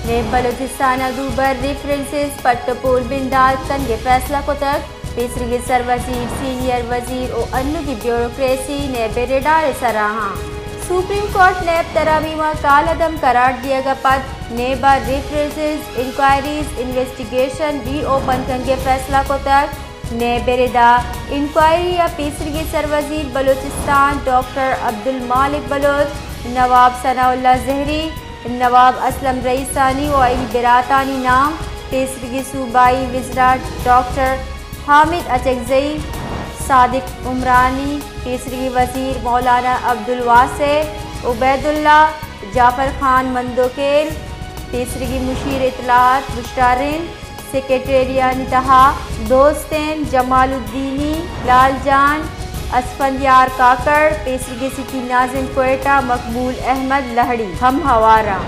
نیب بلوچستان ء دوبر ریفرنسز پٹ ء پول بندات کنگ ء فیصلہ کتگ، پیسریگیں سروزیر، سینئر وزیر و انوگیں بیوروکریسی نیب ء ریڈار ء سرا آں۔ سپریم کورٹ نیب ترامیم ء کالعدم قرار دیگ ء پد نیب ء ریفرنسز، انکوائریز، انویسٹیگیشن ری اوپن کنگ ء فیصلہ کتگ۔ نیب ء ردا انکوائری ء پیسریگیں سروزیر بلوچستان ڈاکٹر عبدالمالک بلوچ، نواب ثناء اللہ زہری، نواب اسلم رئیسانی و آئی براتانی نام، پیسریگیں صوبائی وزرا ڈاکٹر حامد اچکزئی، صادق عمرانی، پیسریگیں وزیر مولانا عبدالواسع، عبیداللہ، جعفر خان مندوکیل، پیسریگیں مشیر اطلاعات بشرا رند، سیکرٹریانی تہا دوستین جمال الدینی، لال جان، اسفندیار کاکڑ، پیسریگیں سٹی ناظم کوئٹہ مقبول احمد لہڑی ہم ہوار آں۔